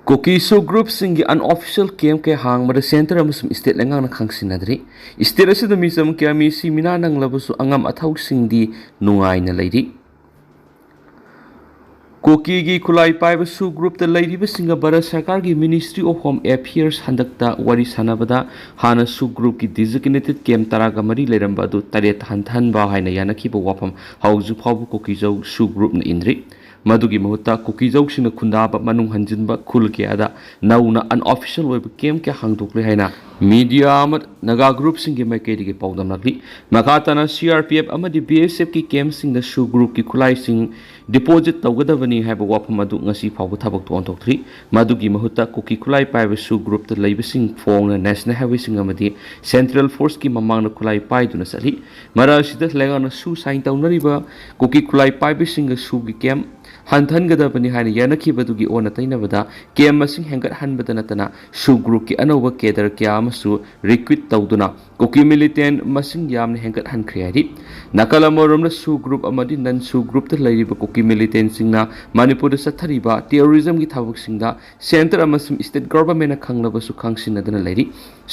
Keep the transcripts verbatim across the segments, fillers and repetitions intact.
ꯀꯨꯀꯤ ꯁꯨ ꯒ꯭ꯔꯨꯞꯁꯤꯡꯒꯤ unofficial camp ꯀꯌꯥ ꯍꯥꯡꯕꯗ centre ꯑꯃꯁꯨꯡ state ꯂꯩꯉꯥꯛꯅ ꯈꯪꯁꯤꯟꯅꯗ꯭ꯔꯤ꯫ State ꯑꯁꯤꯗ ꯃꯤꯆꯝ ꯀꯌꯥ ꯃꯤꯁꯤ ꯃꯤꯅꯥ ꯅꯪꯂꯕꯁꯨ ꯑꯉꯝ ꯑꯊꯧꯁꯤꯡꯗꯤ ꯅꯨꯡꯉꯥꯏꯅ ꯂꯩꯔꯤ꯫ ꯀꯨꯀꯤꯒꯤ ꯈꯨꯠꯂꯥꯏ ꯄꯥꯏꯕ ꯁꯨ ꯒ꯭ꯔꯨꯞꯇ ꯂꯩꯔꯤꯕꯁꯤꯡꯒ ꯚꯥꯔꯠ ꯁꯔꯀꯥꯔꯒꯤ Ministry of Home Affairs ꯍꯟꯗꯛꯇ ꯋꯥꯔꯤ ꯁꯥꯟꯅꯕꯗ ꯍꯥꯟꯅ ꯁꯨ ꯒ꯭ꯔꯨꯞꯀꯤ designated camp ꯇꯔꯥꯒ ꯃꯔꯤ ꯂꯩꯔꯝꯕ ꯑꯗꯨ ꯇꯔꯦꯠ ꯍꯟꯊꯍꯟꯕ ꯍꯥꯏꯅ ꯌꯥꯅꯈꯤꯕ ꯋꯥꯐꯝ ꯍꯧꯖꯤꯛ ꯐꯥꯎꯕ ꯀꯨꯀꯤꯖꯧ ꯁꯨ ꯒ꯭ꯔꯨꯞꯅ ꯏꯟꯗ꯭ꯔꯤ꯫ ꯃꯗꯨꯒꯤ ꯃꯍꯨꯠꯇ ꯀꯨꯀꯤꯖꯧꯁꯤꯡꯅ ꯈꯨꯟꯗꯥꯕ ꯃꯅꯨꯡ ꯍꯟꯖꯤꯟꯕ ꯈꯨꯜ ꯀꯌꯥꯗ ꯅꯧꯅ unofficial ꯑꯣꯏꯕ camp ꯀꯌꯥ ꯍꯥꯡꯗꯣꯛꯂꯦ ꯍꯥꯏꯅ media ꯑꯃ ꯅꯥꯒꯥ ꯒ꯭ꯔꯨꯞꯁꯤꯡꯒꯤ ꯃꯥꯏꯀꯩꯗꯒꯤ ꯄꯥꯎꯗꯝꯂꯛꯂꯤ꯫ ꯃꯈꯥ ꯇꯥꯅ C R P F ꯑꯃꯗꯤ B S Fꯀꯤ campꯁꯤꯡꯗ ꯁꯨ ꯒ꯭ꯔꯨꯞꯀꯤ ꯈꯨꯠꯂꯥꯏꯁꯤꯡ deposit ꯇꯧꯒꯗꯕꯅꯤ ꯍꯥꯏꯕ ꯋꯥꯐꯝ ꯑꯗꯨ ꯉꯁꯤ ꯐꯥꯎꯕ ꯊꯕꯛꯇ ꯑꯣꯟꯊꯣꯛꯇ꯭ꯔꯤ꯫ ꯃꯗꯨꯒꯤ ꯃꯍꯨꯠꯇ ꯀꯨꯀꯤ ꯈꯨꯠꯂꯥꯏ ꯄꯥꯏꯕ ꯁꯨ ꯒ꯭ꯔꯨꯞꯇ ꯂꯩꯕꯁꯤꯡ ꯐꯣꯡꯅ national highwayꯁꯤꯡ ꯑꯃꯗꯤ central forceꯀꯤ ꯃꯃꯥꯡꯗ ꯈꯨꯠꯂꯥꯏ ꯄꯥꯏꯗꯨꯅ ꯆꯠꯂꯤ꯫ ꯃꯔꯛ ꯑꯁꯤꯗ ꯂꯩꯉꯥꯛꯅ ꯁꯨ sign ꯇꯧꯅꯔꯤꯕ ꯀꯨꯀꯤ ꯈꯨꯠꯂꯥꯏ ꯄꯥꯏꯕꯁꯤꯡꯒ ꯁꯨꯒꯤ camp ꯍꯟꯊꯍꯟꯒꯗꯕꯅꯤ ꯍꯥꯏꯅ ꯌꯥꯅꯈꯤꯕꯗꯨꯒꯤ ꯑꯣꯟꯅ ꯇꯩꯅꯕꯗ camp ꯃꯁꯤꯡ ꯍꯦꯟꯒꯠꯍꯟꯕꯗ ꯅꯠꯇꯅ ꯁꯨ ꯒ꯭ꯔꯨꯞꯀꯤ ꯑꯅꯧꯕ cadre ꯀꯌꯥ ꯑꯃꯁꯨ recruit ꯇꯧꯗꯨꯅ ꯀꯨꯀꯤ militant ꯃꯁꯤꯡ ꯌꯥꯝꯅ ꯍꯦꯟꯒꯠꯍꯟꯈ꯭ꯔꯦ ꯍꯥꯏꯔꯤ꯫ ꯅꯥꯀꯜ ꯑꯃꯔꯣꯝꯗ ꯁꯨ ꯒ꯭ꯔꯨꯞ ꯑꯃꯗꯤ ꯅꯟ ꯁꯨ ꯒ꯭ꯔꯨꯞꯇ ꯂꯩꯔꯤꯕ ꯀꯨꯀꯤ militantꯁꯤꯡꯅ ꯃꯅꯤꯄꯨꯔꯗ ꯆꯠꯊꯔꯤꯕ terrorismꯒꯤ ꯊꯕꯛꯁꯤꯡꯗ centre ꯑꯃꯁꯨꯡ state governmentꯅ ꯈꯪꯂꯕꯁꯨ ꯈꯪꯁꯤꯟꯅꯗꯅ ꯂꯩꯔꯤ꯫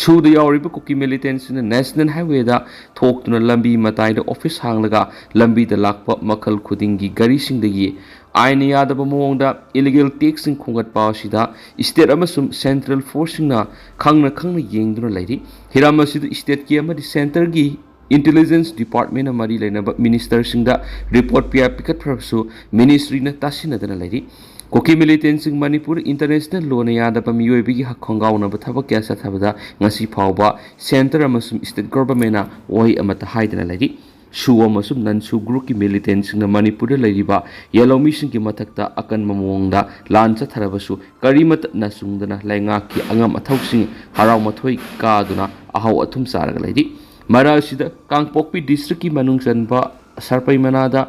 ꯁꯨꯗ ꯌꯥꯎꯔꯤꯕ ꯀꯨꯀꯤ militantꯁꯤꯡꯅ national highwayꯗ ꯊꯣꯛꯇꯨꯅ ꯂꯝꯕꯤ ꯃꯇꯥꯏꯗ office ꯍꯥꯡꯂꯒ ꯂꯝꯕꯤꯗ ꯂꯥꯛꯄ ꯃꯈꯜ ꯈꯨꯗꯤꯡꯒꯤ ꯒꯥꯔꯤꯁꯤꯡꯗꯒꯤ ꯑꯥꯏꯟꯅ ꯌꯥꯗꯕ ꯃꯑꯣꯡꯗ illegal taxꯁꯤꯡ ꯈꯣꯝꯒꯠꯄ ꯑꯁꯤꯗ state ꯑꯃꯁꯨꯡ central forceꯁꯤꯡꯅ ꯈꯪꯅ ꯈꯪꯅ ꯌꯦꯡꯗꯨꯅ ꯂꯩꯔꯤ꯫ ꯍꯤꯔꯝ ꯑꯁꯤꯗ stateꯀꯤ ꯑꯃꯗꯤ centreꯒꯤ intelligence departmentꯅ ꯃꯔꯤ ꯂꯩꯅꯕ ministerꯁꯤꯡꯗ report ꯀꯌꯥ ꯄꯤꯈꯠꯈ꯭ꯔꯕꯁꯨ ministryꯅ ꯇꯥꯁꯤꯟꯅꯗꯅ ꯂꯩꯔꯤ꯫ ꯀꯨꯀꯤ militantꯁꯤꯡ ꯃꯅꯤꯄꯨꯔ international lawꯅ ꯌꯥꯗꯕ ꯃꯤꯑꯣꯏꯕꯒꯤ ꯍꯛ ꯈꯣꯡꯒꯥꯎꯅꯕ ꯊꯕꯛ ꯀꯌꯥ ꯆꯠꯊꯕꯗ ꯉꯁꯤ ꯐꯥꯎꯕ centre ꯑꯃꯁꯨꯡ state governmentꯅ ꯋꯥꯍꯩ ꯑꯃꯠꯇ ꯍꯥꯏꯗꯅ ꯂꯩꯔꯤ꯫ ꯁꯨ ꯑꯃꯁꯨꯡ ꯅꯟ ꯁꯨ ꯒ꯭ꯔꯨꯞꯀꯤ militantꯁꯤꯡꯅ ꯃꯅꯤꯄꯨꯔꯗ ꯂꯩꯔꯤꯕ ꯌꯦꯜꯍꯧꯃꯤꯁꯤꯡꯒꯤ ꯃꯊꯛꯇ ꯑꯀꯟꯕ ꯃꯑꯣꯡꯗ ꯂꯥꯟ ꯆꯠꯊꯔꯕꯁꯨ ꯀꯔꯤꯃꯠꯇ ꯅꯆꯨꯡꯗꯅ ꯂꯩꯉꯥꯛꯀꯤ ꯑꯉꯝ ꯑꯊꯧꯁꯤꯡ ꯍꯔꯥꯎ ꯃꯊꯣꯏ ꯀꯥꯗꯨꯅ ꯑꯍꯥꯎ ꯑꯊꯨꯝ ꯆꯥꯔꯒ ꯂꯩꯔꯤ꯫ ꯃꯔꯛ ꯑꯁꯤꯗ ꯀꯥꯡꯄꯣꯛꯄꯤ districtꯀꯤ ꯃꯅꯨꯡ ꯆꯟꯕ ꯁꯔꯄꯩ ꯃꯅꯥꯗ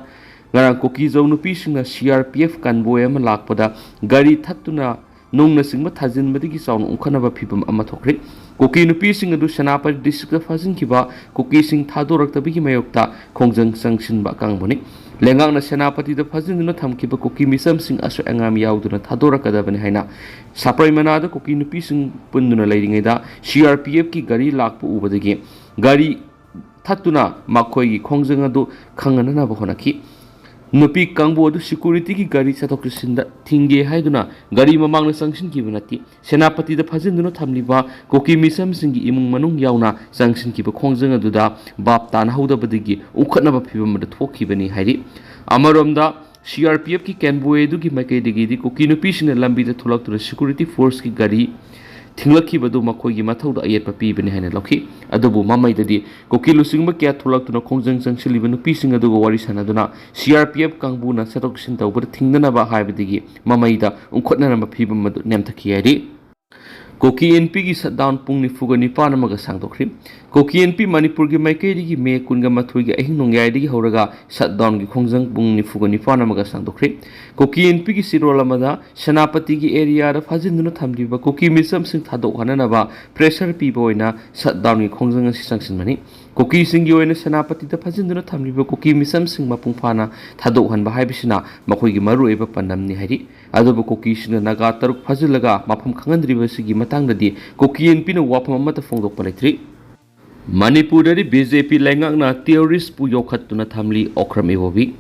ꯉꯔꯥꯡ ꯀꯨꯀꯤꯖꯧ ꯅꯨꯄꯤꯁꯤꯡꯅ C R P F convoy ꯑꯃ ꯂꯥꯛꯄꯗ ꯒꯥꯔꯤ ꯊꯠꯇꯨꯅ ꯅꯨꯡꯅꯆꯤꯡꯕ ꯊꯥꯖꯤꯟꯕꯗꯒꯤ ꯆꯥꯎꯅ ꯑꯣꯟꯈꯠꯅꯕ ꯐꯤꯚꯝ ꯑꯃ ꯊꯣꯛꯈ꯭ꯔꯦ꯫ ꯀꯨꯀꯤ ꯅꯨꯄꯤꯁꯤꯡ ꯑꯗꯨ ꯁꯦꯅꯥꯄꯇꯤ districtꯇ ꯐꯥꯖꯤꯟꯈꯤꯕ ꯀꯨꯀꯤꯁꯤꯡ ꯊꯥꯗꯣꯔꯛꯇꯕꯒꯤ ꯃꯥꯌꯣꯛꯇ ꯈꯣꯡꯖꯪ ꯆꯪꯁꯤꯟꯕ ꯑꯀꯪꯕꯅꯤ꯫ ꯂꯩꯉꯥꯛꯅ ꯁꯦꯅꯥꯄꯇꯤꯗ ꯐꯥꯖꯤꯟꯗꯨꯅ ꯊꯝꯈꯤꯕ ꯀꯨꯀꯤ ꯃꯤꯆꯝꯁꯤꯡ ꯑꯁꯣꯏ ꯑꯉꯥꯝ ꯌꯥꯎꯗꯅ ꯊꯥꯗꯣꯔꯛꯀꯗꯕꯅꯤ ꯍꯥꯏꯅ ꯁꯥꯄ꯭ꯔꯩ ꯃꯅꯥꯗ ꯀꯨꯀꯤ ꯅꯨꯄꯤꯁꯤꯡ ꯄꯨꯟꯗꯨꯅ ꯂꯩꯔꯤꯉꯩꯗ ꯁꯤ ꯑꯥꯔ ꯄꯤ ꯑꯦꯐꯀꯤ ꯒꯥꯔꯤ ꯂꯥꯛꯄ ꯎꯕꯗꯒꯤ ꯒꯥꯔꯤ ꯊꯠꯇꯨꯅ ꯃꯈꯣꯏꯒꯤ ꯈꯣꯡꯖꯪ ꯑꯗꯨ ꯈꯪꯍꯟꯅꯅꯕ ꯍꯣꯠꯅꯈꯤ꯫ ꯅꯨꯄꯤ ꯀꯥꯡꯕꯨ ꯑꯗꯨ ꯁꯦꯀ꯭ꯌꯨꯔꯤꯇꯤꯒꯤ ꯒꯥꯔꯤ ꯆꯠꯊꯣꯛ ꯆꯠꯁꯤꯟꯗ ꯊꯤꯡꯒꯦ ꯍꯥꯏꯗꯨꯅ ꯒꯥꯔꯤ ꯃꯃꯥꯡꯗ ꯆꯪꯁꯤꯟꯈꯤꯕ ꯅꯠꯇꯦ꯫ ꯁꯦꯅꯥꯄꯇꯤꯗ ꯐꯥꯖꯤꯟꯗꯨꯅ ꯊꯝꯂꯤꯕ ꯀꯨꯀꯤ ꯃꯤꯆꯝꯁꯤꯡꯒꯤ ꯏꯃꯨꯡ ꯃꯅꯨꯡ ꯌꯥꯎꯅ ꯆꯪꯁꯤꯟꯈꯤꯕ ꯈꯣꯡꯖꯪ ꯑꯗꯨꯗ ꯚꯥꯞ ꯇꯥꯅꯍꯧꯗꯕꯗꯒꯤ ꯎꯪꯈꯠꯅꯕ ꯐꯤꯚꯝ ꯑꯃꯗ ꯊꯣꯛꯈꯤꯕꯅꯤ ꯍꯥꯏꯔꯤ꯫ ꯑꯃꯔꯣꯝꯗ, ꯁꯤ ꯑꯥꯔ ꯄꯤ ꯑꯦꯐꯀꯤ ꯀꯦꯟꯕꯣꯏ ꯑꯗꯨꯒꯤ ꯃꯥꯏꯀꯩꯗꯒꯤꯗꯤ ꯀꯨꯀꯤ ꯅꯨꯄꯤꯁꯤꯡꯅ ꯂꯝꯕꯤꯗ ꯊꯣꯛꯂꯛꯇꯨꯅ ꯁꯦꯀ꯭ꯌꯨꯔꯤꯇꯤ ꯐꯣꯔꯁꯀꯤ ꯒꯥꯔꯤ ꯊꯤꯡꯂꯛꯈꯤꯕꯗꯨ ꯃꯈꯣꯏꯒꯤ ꯃꯊꯧꯗ ꯑꯌꯦꯠꯄ ꯄꯤꯕꯅꯤ ꯍꯥꯏꯅ ꯂꯧꯈꯤ꯫ ꯑꯗꯨꯕꯨ ꯃꯃꯩꯗꯗꯤ ꯀꯨꯀꯤ ꯂꯨꯆꯤꯡꯕ ꯀꯌꯥ ꯊꯣꯛꯂꯛꯇꯨꯅ ꯈꯣꯡꯖꯪ ꯆꯪꯁꯤꯜꯂꯤꯕ ꯅꯨꯄꯤꯁꯤꯡ ꯑꯗꯨꯒ ꯋꯥꯔꯤ ꯁꯥꯟꯅꯗꯨꯅ ꯁꯤ ꯑꯥꯔ ꯄꯤ ꯑꯦꯐ ꯀꯥꯡꯕꯨꯅ ꯆꯠꯊꯣꯛ ꯆꯠꯁꯤꯟ ꯇꯧꯕꯗ ꯊꯤꯡꯅꯅꯕ ꯍꯥꯏꯕꯗꯒꯤ ꯃꯃꯩꯗ ꯎꯪꯈꯠꯅꯔꯝꯕ ꯐꯤꯚꯝ ꯑꯗꯨ ꯅꯦꯝꯊꯈꯤ ꯍꯥꯏꯔꯤ꯫ ꯀꯨꯀꯤ ꯏꯟꯄꯤꯒꯤ ꯁꯠꯗꯥꯎꯟ ꯄꯨꯡ ꯅꯤꯐꯨꯒ ꯅꯤꯄꯥꯟ ꯑꯃꯒ ꯁꯥꯡꯗꯣꯛꯈ꯭ꯔꯤ꯫ ꯀꯨꯀꯤ ꯏꯟꯄꯤ ꯃꯅꯤꯄꯨꯔꯒꯤ ꯃꯥꯏꯀꯩꯗꯒꯤ ꯃꯦ ꯀꯨꯟꯒ ꯃꯥꯊꯣꯏꯒꯤ ꯑꯍꯤꯡ ꯅꯣꯡꯌꯥꯏꯗꯒꯤ ꯍꯧꯔꯒ ꯁꯠꯗꯥꯎꯟꯒꯤ ꯈꯣꯡꯖꯪ ꯄꯨꯡ ꯅꯤꯐꯨꯒ ꯅꯤꯄꯥꯟ ꯑꯃꯒ ꯁꯥꯡꯗꯣꯛꯈ꯭ꯔꯤ꯫ ꯀꯨꯀꯤ ꯏꯟꯄꯤꯒꯤ ꯆꯤꯔꯣꯜ ꯑꯃꯗ ꯁꯦꯅꯥꯄꯇꯤꯒꯤ ꯑꯦꯔꯤꯌꯥꯗ ꯐꯥꯖꯤꯟꯗꯨꯅ ꯊꯝꯂꯤꯕ ꯀꯨꯀꯤ ꯃꯤꯆꯝꯁꯤꯡ ꯊꯥꯗꯣꯛꯍꯟꯅꯅꯕ ꯄ꯭ꯔꯦꯁꯔ ꯄꯤꯕ ꯑꯣꯏꯅ ꯁꯠꯗꯥꯎꯟꯒꯤ ꯈꯣꯡꯖꯪ ꯑꯁꯤ ꯆꯪꯁꯤꯟꯕꯅꯤ꯫ ꯀꯨꯀꯤꯁꯤꯡꯒꯤ ꯑꯣꯏꯅ ꯁꯦꯅꯥꯄꯇꯤꯗ ꯐꯥꯖꯤꯟꯗꯨꯅ ꯊꯝꯂꯤꯕ ꯀꯨꯀꯤ ꯃꯤꯆꯝꯁꯤꯡ ꯃꯄꯨꯡ ꯐꯥꯅ ꯊꯥꯗꯣꯛꯍꯟꯕ ꯍꯥꯏꯕꯁꯤꯅ ꯃꯈꯣꯏꯒꯤ ꯃꯔꯨꯑꯣꯏꯕ ꯄꯥꯟꯗꯝꯅꯤ ꯍꯥꯏꯔꯤ꯫ ꯑꯗꯨꯕꯨ ꯀꯨꯀꯤꯁꯤꯡꯅ ꯅꯥꯒꯥ ꯇꯔꯨꯛ ꯐꯥꯖꯤꯜꯂꯒ ꯃꯐꯝ ꯈꯪꯍꯟꯗ꯭ꯔꯤꯕꯁꯤꯒꯤ ꯃꯇꯥꯡꯗꯗꯤ ꯀꯨꯀꯤ ꯏꯟꯄꯤꯅ ꯋꯥꯐꯝ ꯑꯃꯠꯇ ꯐꯣꯡꯗꯣꯛꯄ ꯂꯩꯇ꯭ꯔꯤ꯫ ꯃꯅꯤꯄꯨꯔꯗꯗꯤ ꯕꯤ ꯖꯦ ꯄꯤ ꯂꯩꯉꯥꯛꯅ ꯇꯦꯔꯣꯔꯤꯁꯄꯨ ꯌꯣꯛꯈꯠꯇꯨꯅ ꯊꯝꯂꯤ, ꯑꯣꯀ꯭ꯔꯝ ꯏꯕꯣꯕꯤ꯫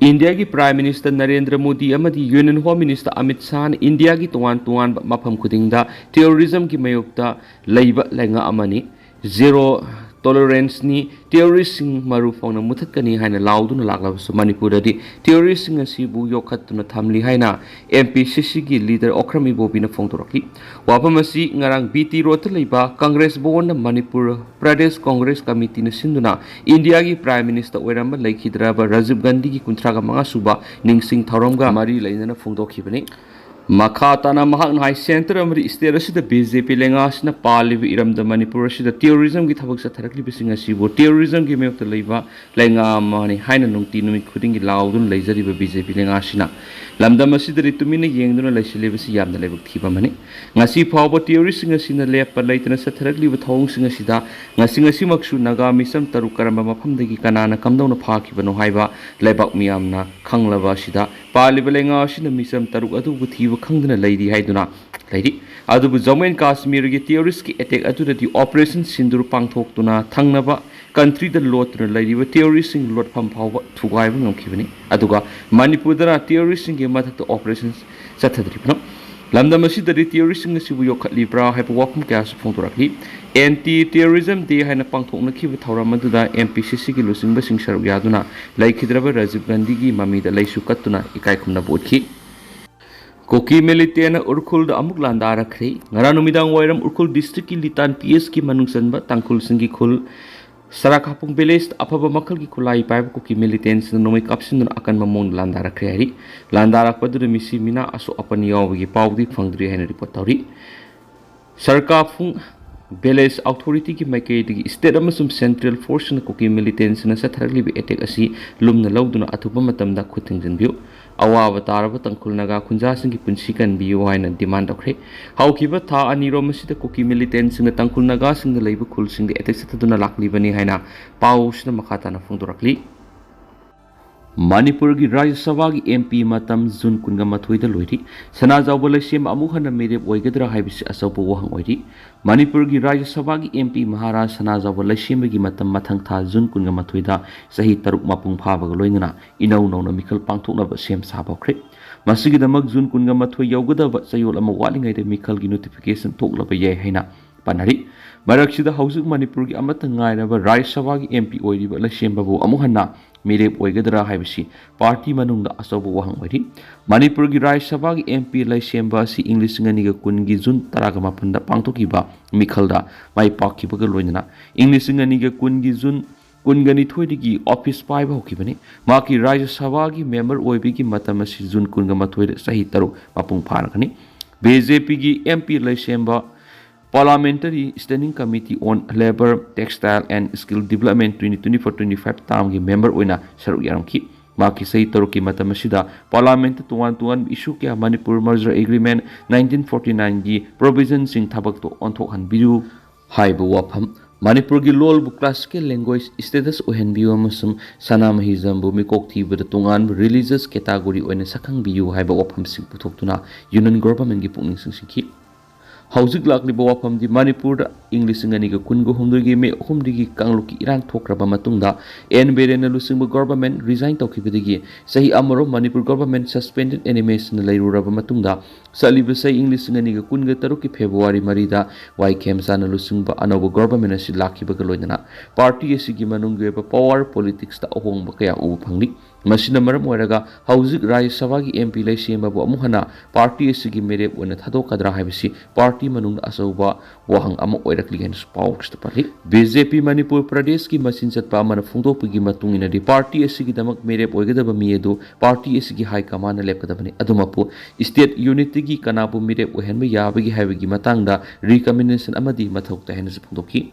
ꯏꯟꯗꯤꯌꯥꯒꯤ ꯄ꯭ꯔꯥꯏꯝ ꯃꯤꯅꯤꯁꯇꯔ ꯅꯔꯦꯟꯗ꯭ꯔ ꯃꯣꯗꯤ ꯑꯃꯗꯤ ꯌꯨꯅꯤꯌꯟ ꯍꯣꯝ ꯃꯤꯅꯤꯁꯇꯔ ꯑꯃꯤꯠ ꯁꯥꯍꯅ ꯏꯟꯗꯤꯌꯥꯒꯤ ꯇꯣꯉꯥꯟ ꯇꯣꯉꯥꯟꯕ ꯃꯐꯝ ꯈꯨꯗꯤꯡꯗ ꯇꯦꯔꯣꯔꯤꯖꯝꯒꯤ ꯃꯥꯌꯣꯛꯇ ꯂꯩꯕ ꯂꯩꯉꯥꯛ ꯑꯃꯅꯤ꯫ ꯖꯦꯔꯣ ꯇꯣꯂꯔꯦꯟꯁꯅꯤ, ꯇꯦꯔꯣꯔꯤꯁꯁꯤꯡ ꯃꯔꯨ ꯐꯪꯅ ꯃꯨꯊꯠꯀꯅꯤ ꯍꯥꯏꯅ ꯂꯥꯎꯗꯨꯅ ꯂꯥꯛꯂꯕꯁꯨ ꯃꯅꯤꯄꯨꯔꯗꯗꯤ ꯇꯦꯔꯣꯔꯤꯁꯁꯤꯡ ꯑꯁꯤꯕꯨ ꯌꯣꯛꯈꯠꯇꯨꯅ ꯊꯝꯂꯤ ꯍꯥꯏꯅ ꯑꯦꯝ ꯄꯤ ꯁꯤ ꯁꯤꯒꯤ ꯂꯤꯗꯔ ꯑꯣꯀ꯭ꯔꯝ ꯏꯕꯣꯕꯤꯅ ꯐꯣꯡꯗꯣꯔꯛꯂꯤ꯫ ꯋꯥꯐꯝ ꯑꯁꯤ ꯉꯔꯥꯡ ꯕꯤ ꯇꯤ ꯔꯣꯗꯇ ꯂꯩꯕ ꯀꯪꯒ꯭ꯔꯦꯁ ꯚꯋꯟꯗ ꯃꯅꯤꯄꯨꯔ ꯄ꯭ꯔꯗꯦꯁ ꯀꯪꯒ꯭ꯔꯦꯁ ꯀꯃꯤꯇꯤꯅ ꯁꯤꯟꯗꯨꯅ ꯏꯟꯗꯤꯌꯥꯒꯤ ꯄ꯭ꯔꯥꯏꯝ ꯃꯤꯅꯤꯁꯇꯔ ꯑꯣꯏꯔꯝꯕ ꯂꯩꯈꯤꯗ꯭ꯔꯕ ꯔꯥꯖꯤꯕ ꯒꯥꯟꯙꯤꯒꯤ ꯀꯨꯟꯊ꯭ꯔꯥꯒ ꯃꯉꯥ ꯁꯨꯕ ꯅꯤꯡꯁꯤꯡ ꯊꯧꯔꯝꯒ ꯃꯔꯤ ꯂꯩꯅꯅ ꯐꯣꯡꯗꯣꯛꯈꯤꯕꯅꯤ꯫ ꯃꯈꯥ ꯇꯥꯅ ꯃꯍꯥꯛꯅ ꯍꯥꯏ, ꯁꯦꯟꯇꯔ ꯑꯃꯗꯤ ꯁ꯭ꯇꯦꯠ ꯑꯁꯤꯗ ꯕꯤ ꯖꯦ ꯄꯤ ꯂꯩꯉꯥꯛ ꯑꯁꯤꯅ ꯄꯥꯜꯂꯤꯕ ꯏꯔꯝꯗꯝ ꯃꯅꯤꯄꯨꯔ ꯑꯁꯤꯗ ꯇꯦꯔꯣꯔꯤꯖꯝꯒꯤ ꯊꯕꯛ ꯆꯠꯊꯔꯛꯂꯤꯕꯁꯤꯡ ꯑꯁꯤꯕꯨ ꯇꯦꯔꯣꯔꯤꯖꯝꯒꯤ ꯃꯥꯌꯣꯛꯇ ꯂꯩꯕ ꯂꯩꯉꯥꯛ ꯑꯃꯅꯤ ꯍꯥꯏꯅ ꯅꯨꯡꯇꯤ ꯅꯨꯃꯤꯠ ꯈꯨꯗꯤꯡꯒꯤ ꯂꯥꯎꯗꯨꯅ ꯂꯩꯖꯔꯤꯕ ꯕꯤ ꯖꯦ ꯄꯤ ꯂꯩꯉꯥꯛ ꯑꯁꯤꯅ ꯂꯝꯗꯝ ꯑꯁꯤꯗꯗꯤ ꯇꯨꯃꯤꯟꯅ ꯌꯦꯡꯗꯨꯅ ꯂꯩꯁꯤꯜꯂꯤꯕꯁꯤ ꯌꯥꯝꯅ ꯂꯥꯏꯕꯛ ꯊꯤꯕ ꯑꯃꯅꯤ꯫ ꯉꯁꯤ ꯐꯥꯎꯕ ꯇꯦꯔꯣꯔꯤꯁꯁꯤꯡ ꯑꯁꯤꯅ ꯂꯦꯞꯄ ꯂꯩꯇꯅ ꯆꯠꯊꯔꯛꯂꯤꯕ ꯊꯧꯑꯣꯡꯁꯤꯡ ꯑꯁꯤꯗ ꯉꯁꯤ ꯉꯁꯤꯃꯛꯁꯨ ꯅꯥꯒꯥ ꯃꯤꯆꯝ ꯇꯔꯨꯛ ꯀꯔꯝꯕ ꯃꯐꯝꯗꯒꯤ ꯀꯅꯥꯅ ꯀꯝꯗꯧꯅ ꯐꯥꯈꯤꯕꯅꯣ ꯍꯥꯏꯕ ꯂꯩꯕꯥꯛ ꯃꯤꯌꯥꯝꯅ ꯈꯪꯂꯕ ꯑꯁꯤꯗ ꯄꯥꯜꯂꯤꯕ ꯂꯩꯉꯥꯛ ꯑꯁꯤꯅ ꯃꯤꯆꯝ ꯇꯔꯨꯛ ꯑꯗꯨꯕꯨ ꯊꯤꯕ ꯈꯪꯗꯅ ꯂꯩꯔꯤ ꯍꯥꯏꯗꯨꯅ ꯂꯩꯔꯤ꯫ ꯑꯗꯨꯕꯨ ꯖꯝꯃꯨ ꯑꯦꯟ ꯀꯥꯁꯃꯤꯔꯒꯤ ꯇꯦꯔꯣꯔꯤꯁꯀꯤ ꯑꯦꯇꯦꯛ ꯑꯗꯨꯗꯗꯤ ꯑꯣꯄꯔꯦꯁꯟ ꯁꯤꯟꯗꯨꯔ ꯄꯥꯡꯊꯣꯛꯇꯨꯅ ꯊꯪꯅꯕ ꯀꯟꯇ꯭ꯔꯤꯗ ꯂꯣꯠꯇꯨꯅ ꯂꯩꯔꯤꯕ ꯇꯦꯔꯣꯔꯤꯁꯁꯤꯡ ꯂꯣꯠꯐꯝ ꯐꯥꯎꯕ ꯊꯨꯒꯥꯏꯕ ꯉꯝꯈꯤꯕꯅꯤ꯫ ꯑꯗꯨꯒ ꯃꯅꯤꯄꯨꯔꯗꯅ ꯇꯦꯔꯣꯔꯤꯁꯁꯤꯡꯒꯤ ꯃꯊꯛꯇ ꯑꯣꯄꯔꯦꯁꯟ ꯆꯠꯊꯗ꯭ꯔꯤꯕꯅꯣ꯫ ꯂꯝꯗꯝ ꯑꯁꯤꯗꯗꯤ ꯇꯦꯔꯣꯔꯤꯁꯁꯤꯡ ꯑꯁꯤꯕꯨ ꯌꯣꯛꯈꯠꯂꯤꯕ꯭ꯔꯥ ꯍꯥꯏꯕ ꯋꯥꯐꯝ ꯀꯌꯥꯁꯨ ꯐꯣꯡꯗꯣꯔꯛꯂꯤ꯫ ꯑꯦꯟꯇꯤ ꯇꯦꯔꯣꯔꯤꯖꯝ ꯗꯦ ꯍꯥꯏꯅ ꯄꯥꯡꯊꯣꯛꯅꯈꯤꯕ ꯊꯧꯔꯝ ꯑꯗꯨꯗ ꯑꯦꯝ ꯄꯤ ꯁꯤ ꯁꯤꯒꯤ ꯂꯨꯆꯤꯡꯕꯁꯤꯡ ꯁꯔꯨꯛ ꯌꯥꯗꯨꯅ ꯂꯩꯈꯤꯗ꯭ꯔꯕ ꯔꯥꯖꯤꯕ ꯒꯥꯟꯙꯤꯒꯤ ꯃꯃꯤꯗ ꯂꯩꯁꯨ ꯀꯠꯇꯨꯅ ꯏꯀꯥꯏ ꯈꯨꯝꯅꯕ ꯎꯠꯈꯤ꯫ ꯀꯨꯀꯤ ꯃꯤꯂꯤꯇꯦꯟꯅ ꯎꯔꯈꯨꯜꯗ ꯑꯃꯨꯛ ꯂꯥꯟꯗꯥꯔꯛꯈ꯭ꯔꯦ꯫ ꯉꯔꯥꯡ ꯅꯨꯃꯤꯗꯥꯡ ꯋꯥꯏꯔꯝ ꯎꯔꯈꯨꯜ ꯗꯤꯁꯇ꯭ꯔꯤꯛꯀꯤ ꯂꯤꯇꯥꯟ ꯄꯤ ꯑꯦꯁꯀꯤ ꯃꯅꯨꯡ ꯆꯟꯕ ꯇꯥꯡꯈꯨꯜꯁꯤꯡꯒꯤ ꯈꯨꯜ ꯁꯔꯥꯈꯥꯄꯨꯡ ꯚꯤꯂꯦꯖꯇ ꯑꯐꯕ ꯃꯈꯜꯒꯤ ꯈꯨꯠꯂꯥꯏ ꯄꯥꯏꯕ ꯀꯨꯀꯤ ꯃꯤꯂꯤꯇꯦꯟꯁꯤꯡꯅ ꯅꯣꯡꯃꯩ ꯀꯥꯞꯁꯤꯟꯗꯨꯅ ꯑꯀꯟꯕ ꯃꯑꯣꯡꯗ ꯂꯥꯟꯗꯥꯔꯛꯈ꯭ꯔꯦ ꯍꯥꯏꯔꯤ꯫ ꯂꯥꯟꯗꯥꯔꯛꯄꯗꯨꯗ ꯃꯤꯁꯤ ꯃꯤꯅꯥ ꯑꯁꯣꯛ ꯑꯄꯟ ꯌꯥꯎꯕꯒꯤ ꯄꯥꯎꯗꯤ ꯐꯪꯗ꯭ꯔꯤ ꯍꯥꯏꯅ ꯔꯤꯄꯣꯔꯠ ꯇꯧꯔꯤ꯫ ꯁꯔꯀꯥꯐꯨꯡ ꯚꯤꯂꯦꯖ ꯑꯣꯊꯣꯔꯤꯇꯤꯒꯤ ꯃꯥꯏꯀꯩꯗꯒꯤ ꯁ꯭ꯇꯦꯠ ꯑꯃꯁꯨꯡ ꯁꯦꯟꯇ꯭ꯔꯦꯜ ꯐꯣꯔꯁꯅ ꯀꯨꯀꯤ ꯃꯤꯂꯤꯇꯦꯟꯁꯤꯡꯅ ꯆꯠꯊꯔꯛꯂꯤꯕ ꯑꯦꯇꯦꯛ ꯑꯁꯤ ꯂꯨꯝꯅ ꯂꯧꯗꯨꯅ ꯑꯊꯨꯕ ꯃꯇꯝꯗ ꯈꯨꯠ ꯊꯤꯡꯖꯤꯟꯕꯤꯌꯨ꯫ ꯑꯋꯥꯕ ꯇꯥꯔꯕ ꯇꯥꯡꯈꯨꯜ ꯅꯥꯒꯥ ꯈꯨꯟꯖꯥꯁꯤꯡꯒꯤ ꯄꯨꯟꯁꯤ ꯀꯟꯕꯤꯌꯨ ꯍꯥꯏꯅ ꯗꯤꯃꯥꯟ ꯇꯧꯈ꯭ꯔꯦ꯫ ꯍꯧꯈꯤꯕ ꯊꯥ ꯑꯅꯤꯔꯣꯝ ꯑꯁꯤꯗ ꯀꯨꯀꯤ ꯃꯤꯂꯤꯇꯦꯟꯁꯤꯡꯅ ꯇꯥꯡꯈꯨꯜ ꯅꯥꯒꯥꯁꯤꯡꯗ ꯂꯩꯕ ꯈꯨꯜꯁꯤꯡꯗ ꯑꯦꯇꯦꯛ ꯆꯠꯊꯗꯨꯅ ꯂꯥꯛꯂꯤꯕꯅꯤ ꯍꯥꯏꯅ ꯄꯥꯎꯁꯤꯅ ꯃꯈꯥ ꯇꯥꯅ ꯐꯣꯡꯗꯣꯔꯛꯂꯤ꯫ ꯃꯅꯤꯄꯨꯔꯒꯤ ꯔꯥꯖ꯭ꯌ ꯁꯚꯥꯒꯤ ꯑꯦꯝ ꯄꯤ ꯃꯇꯝ ꯖꯨꯟ ꯀꯨꯟꯒ ꯃꯥꯊꯣꯏꯗ ꯂꯣꯏꯔꯤ꯫ ꯁꯅꯥꯖꯥꯎꯕ ꯂꯩꯁꯦꯝꯕ ꯑꯃꯨꯛ ꯍꯟꯅ ꯃꯤꯔꯦꯞ ꯑꯣꯏꯒꯗ꯭ꯔꯥ ꯍꯥꯏꯕꯁꯤ ꯑꯆꯧꯕ ꯋꯥꯍꯪ ꯑꯣꯏꯔꯤ꯫ ꯃꯅꯤꯄꯨꯔꯒꯤ ꯔꯥꯖ꯭ꯌ ꯁꯚꯥꯒꯤ ꯑꯦꯝ ꯄꯤ ꯃꯍꯥꯔꯥꯖ ꯁꯅꯥꯖꯥꯎꯕ ꯂꯩꯁꯦꯝꯕꯒꯤ ꯃꯇꯝ ꯃꯊꯪ ꯊꯥ ꯖꯨꯟ ꯀꯨꯟꯒ ꯃꯥꯊꯣꯏꯗ ꯆꯍꯤ ꯇꯔꯨꯛ ꯃꯄꯨꯡ ꯐꯥꯕꯒ ꯂꯣꯏꯅꯅ ꯏꯅꯧ ꯅꯧꯅ ꯃꯤꯈꯜ ꯄꯥꯡꯊꯣꯛꯅꯕ ꯁꯦꯝ ꯁꯥꯕ ꯍꯧꯈ꯭ꯔꯦ꯫ ꯃꯁꯤꯒꯤꯗꯃꯛ ꯖꯨꯟ ꯀꯨꯟꯒ ꯃꯥꯊꯣꯏ ꯌꯧꯒꯗꯕ ꯆꯌꯣꯜ ꯑꯃ ꯋꯥꯠꯂꯤꯉꯩꯗ ꯃꯤꯈꯜꯒꯤ ꯅꯣꯇꯤꯐꯤꯀꯦꯁꯟ ꯊꯣꯛꯂꯕ ꯌꯥꯏ ꯍꯥꯏꯅ ꯄꯥꯅꯔꯤ꯫ ꯃꯔꯛꯁꯤꯗ ꯍꯧꯖꯤꯛ ꯃꯅꯤꯄꯨꯔꯒꯤ ꯑꯃꯠꯇ ꯉꯥꯏꯔꯕ ꯔꯥꯖ꯭ꯌ ꯁꯚꯥꯒꯤ ꯑꯦꯝ ꯄꯤ ꯑꯣꯏꯔꯤꯕ ꯂꯩꯁꯦꯝꯕꯕꯨ ꯑꯃꯨꯛ ꯍꯟꯅ ꯃꯤꯔꯦꯞ ꯑꯣꯏꯒꯗ꯭ꯔꯥ ꯍꯥꯏꯕꯁꯤ ꯄꯥꯔꯇꯤ ꯃꯅꯨꯡꯗ ꯑꯆꯧꯕ ꯋꯥꯍꯪ ꯑꯣꯏꯔꯤ꯫ ꯃꯅꯤꯄꯨꯔꯒꯤ ꯔꯥꯖ꯭ꯌ ꯁꯚꯥꯒꯤ ꯑꯦꯝ ꯄꯤ ꯂꯩꯁꯦꯝꯕ ꯑꯁꯤ ꯏꯪ ꯂꯤꯁꯤꯡ ꯑꯅꯤꯒ ꯀꯨꯟꯒꯤ ꯖꯨꯟ ꯇꯔꯥꯒ ꯃꯥꯄꯟꯗ ꯄꯥꯡꯊꯣꯛꯈꯤꯕ ꯃꯤꯈꯜꯗ ꯃꯥꯏ ꯄꯥꯛꯈꯤꯕꯒ ꯂꯣꯏꯅꯅ ꯏꯪ ꯂꯤꯁꯤꯡ ꯑꯅꯤꯒ ꯀꯨꯟꯒꯤ ꯖꯨꯟ ꯀꯨꯟꯒ ꯅꯤꯊꯣꯏꯗꯒꯤ ꯑꯣꯐꯤꯁ ꯄꯥꯏꯕ ꯍꯧꯈꯤꯕꯅꯤ꯫ ꯃꯍꯥꯛꯀꯤ ꯔꯥꯖ꯭ꯌ ꯁꯚꯥꯒꯤ ꯃꯦꯝꯕꯔ ꯑꯣꯏꯕꯒꯤ ꯃꯇꯝ ꯑꯁꯤ ꯖꯨꯟ ꯀꯨꯟꯒ ꯃꯥꯊꯣꯏꯗ ꯆꯍꯤ ꯇꯔꯨꯛ ꯃꯄꯨꯡ ꯐꯥꯔꯒꯅꯤ꯫ ꯕꯤ ꯖꯦ ꯄꯤꯒꯤ ꯑꯦꯝ ꯄꯤ ꯂꯩꯁꯦꯝꯕ Parliamentary Standing Committee on Labour, Textile and Skill Development twenty twenty-four twenty-five termꯒꯤ ꯃꯦꯝꯕꯔ ꯑꯣꯏꯅ ꯁꯔꯨꯛ ꯌꯥꯔꯝꯈꯤ꯫ ꯃꯍꯥꯛꯀꯤ ꯆꯍꯤ ꯇꯔꯨꯛꯀꯤ ꯃꯇꯝ ꯑꯁꯤꯗ ꯄꯥꯔꯂꯤꯌꯥꯃꯦꯟꯠꯇ ꯇꯣꯉꯥꯟ ꯇꯣꯉꯥꯟꯕ ꯏꯁꯨ ꯀꯌꯥ, Manipur Merger Agreement nineteen forty nineꯒꯤ provisionꯁꯤꯡ ꯊꯕꯛꯇ ꯑꯣꯟꯊꯣꯛꯍꯟꯕꯤꯌꯨ ꯍꯥꯏꯕ ꯋꯥꯐꯝ, ꯃꯅꯤꯄꯨꯔꯒꯤ ꯂꯣꯜꯕꯨ classical language status ꯑꯣꯏꯍꯟꯕꯤꯌꯨ ꯑꯃꯁꯨꯡ ꯁꯅꯥꯃꯍꯤꯖꯝꯕꯨ ꯃꯤꯀꯣꯛ ꯊꯤꯕꯗ ꯇꯣꯉꯥꯟꯕ religious category ꯑꯣꯏꯅ ꯁꯛꯈꯪꯕꯤꯌꯨ ꯍꯥꯏꯕ ꯋꯥꯐꯝꯁꯤꯡ ꯄꯨꯊꯣꯛꯇꯨꯅ Union Governmentꯀꯤ ꯄꯨꯛꯅꯤꯡ ꯆꯤꯡꯁꯤꯟꯈꯤ꯫ ꯍꯧꯖꯤꯛ ꯂꯥꯛꯂꯤꯕ ꯋꯥꯐꯝꯗꯤ ꯃꯅꯤꯄꯨꯔꯗ ꯏꯪ ꯂꯤꯁꯤꯡ ꯑꯅꯤꯒ ꯀꯨꯟꯒ ꯍꯨꯝꯗꯣꯏꯒꯤ ꯃꯦ ꯑꯍꯨꯝꯗꯒꯤ ꯀꯥꯡꯂꯨꯞꯀꯤ ꯏꯔꯥꯡ ꯊꯣꯛꯈ꯭ꯔꯕ ꯃꯇꯨꯡꯗ ꯑꯦꯟ ꯕꯤꯔꯦꯟꯅ ꯂꯨꯆꯤꯡꯕ government resign ꯇꯧꯈꯤꯕꯗꯒꯤ ꯆꯍꯤ ꯑꯃꯔꯣꯝ ꯃꯅꯤꯄꯨꯔ government suspended animationꯅ ꯂꯩꯔꯨꯔꯕ ꯃꯇꯨꯡꯗ ꯆꯠꯂꯤꯕ ꯆꯍꯤ ꯏꯪ ꯂꯤꯁꯤꯡ ꯑꯅꯤꯒ ꯀꯨꯟꯒ ꯇꯔꯨꯛꯀꯤ February ꯃꯔꯤꯗ ꯋꯥꯏ ꯈꯦꯝꯆꯥꯟꯅ ꯂꯨꯆꯤꯡꯕ ꯑꯅꯧꯕ government ꯑꯁꯤ ꯂꯥꯛꯈꯤꯕꯒ ꯂꯣꯏꯅꯅ party ꯑꯁꯤꯒꯤ ꯃꯅꯨꯡꯒꯤ ꯑꯣꯏꯕ power politicsꯇ ꯑꯍꯣꯡꯕ ꯀꯌꯥ ꯎꯕ ꯐꯪꯂꯤ꯫ ꯃꯁꯤꯅ ꯃꯔꯝ ꯑꯣꯏꯔꯒ ꯍꯧꯖꯤꯛ ꯔꯥꯖ꯭ꯌ ꯁꯚꯥꯒꯤ ꯑꯦꯝ ꯄꯤ ꯂꯩꯁꯦꯝꯕꯕꯨ ꯑꯃꯨꯛ ꯍꯟꯅ party ꯑꯁꯤꯒꯤ ꯃꯤꯔꯦꯞ ꯑꯣꯏꯅ ꯊꯥꯗꯣꯛꯀꯗ꯭ꯔꯥ ꯍꯥꯏꯕꯁꯤ party ꯃꯅꯨꯡꯗ ꯑꯆꯧꯕ ꯋꯥꯍꯪ ꯑꯃ ꯑꯣꯏꯔꯛꯂꯤ ꯍꯥꯏꯅꯁꯨ ꯄꯥꯎꯁꯤꯗ ꯄꯜꯂꯤ꯫ ꯕꯤ ꯖꯦ ꯄꯤ ꯃꯅꯤꯄꯨꯔ ꯄ꯭ꯔꯗꯦꯁꯀꯤ ꯃꯆꯤꯟ ꯆꯠꯄ ꯑꯃꯅ ꯐꯣꯡꯗꯣꯛꯄꯒꯤ ꯃꯇꯨꯡ ꯏꯟꯅꯗꯤ party ꯑꯁꯤꯒꯤꯗꯃꯛ ꯃꯤꯔꯦꯞ ꯑꯣꯏꯒꯗꯕ ꯃꯤ ꯑꯗꯨ party ꯑꯁꯤꯒꯤ high commandꯅ ꯂꯦꯞꯀꯗꯕꯅꯤ꯫ ꯑꯗꯨꯃꯛꯄꯨ state unitꯇꯒꯤ ꯀꯅꯥꯕꯨ ꯃꯤꯔꯦꯞ ꯑꯣꯏꯍꯟꯕ ꯌꯥꯕꯒꯦ ꯍꯥꯏꯕꯒꯤ ꯃꯇꯥꯡꯗ recommendation ꯑꯃꯗꯤ ꯃꯊꯧ ꯇꯥꯏ ꯍꯥꯏꯅꯁꯨ ꯐꯣꯡꯗꯣꯛꯈꯤ꯫